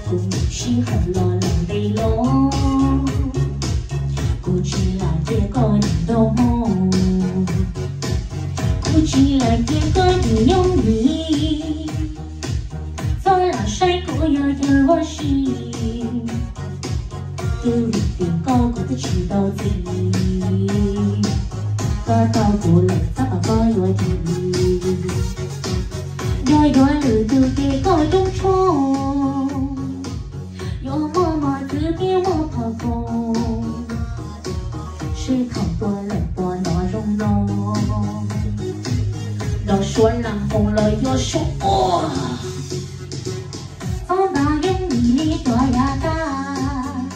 Kuv mus sij hawm los lawm ntev los, kuv tsis lam cia koj dim nrog mus. Kuv tsis lam cia koj dim yooj yim, txhob lam saib kuv yog yawg ua si. Twb vim tias koj kuv twb tsis tau txim, koj tau kuv lawm txhob kom koj yuav dim. Yog yuav lwm tus ces koj rooj tshoob, yuav muaj mos txwv thiab muaj phom koos, seb thaum tuag lawm puas nrov zoo no. Nrov suab lees hoos los yog suab quaj, txhob nrov yooj yim li cov yav tag.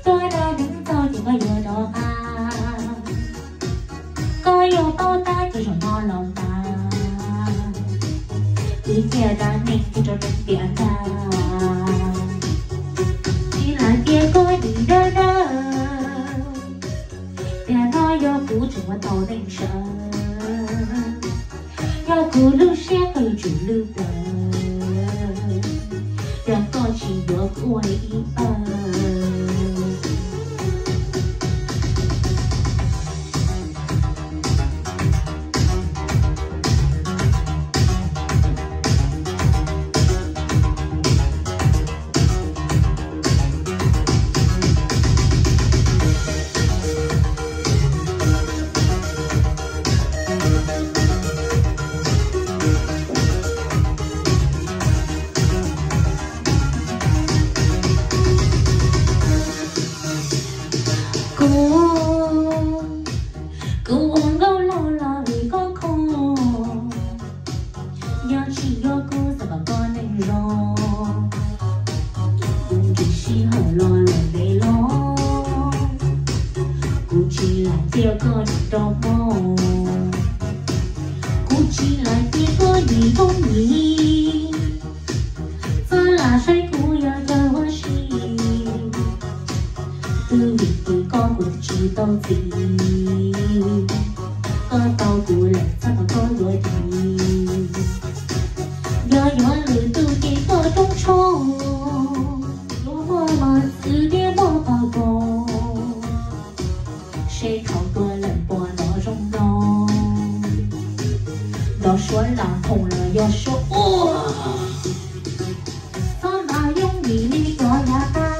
Tuaj da deev txog ces koj yuav rov qab, koj yuav paub tab ces zaum no los mas, kwv cia dab neeg cia rau neeg tiam ntag. Tsis lam cia koj dim dawb dawb, tiam no yog kuv tseem ua tau neeg sawv. Yog kuv lub siab qw tsum lwj plaws, yog koj tsis yuav kuv ua ib pawg. Kuv, kuv ua nkauj laug los vim koj khoom, yog tsis yog kuv xav kom koj neej zoo. Kuv nrhiav sij hawm los lawm ntev los, kuv tsis lam cia koj dim nrog mus. Kuv tsis lam cia koj dim yooj yim, txhob lam saib kuv yog yawg ua si. Twb vim tias koj kuv twb tsis tau txim, koj tau kuv lawm txhob kom koj yuav dim. Yog yuav lwm tus ces koj rooj tshoob, yuav muaj mos txwv thiab muaj phom koos, seb thaum tuag lawm puas nrov zoo no. Nrov suab lees hoos los yog suab quaj, txhob nrov yooj yim li cov yav tag.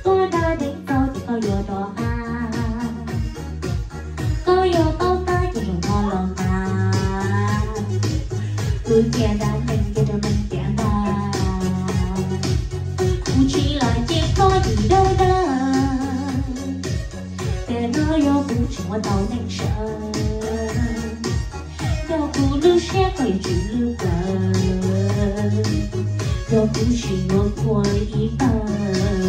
Tuaj da deev txog ces koj yuav rov qab, koj yuav paub tab ces zaum no los mas, kwv cia dab neeg cia rau neeg tiam ntag. Kuv tsis lam cia koj dim dawb dawb, tiam no yog kuv tseem ua tau neeg sawv. Yog kuv lub siab qw tsum lwj plaws, yog kuv tsis yuav kuv ua ib pawg.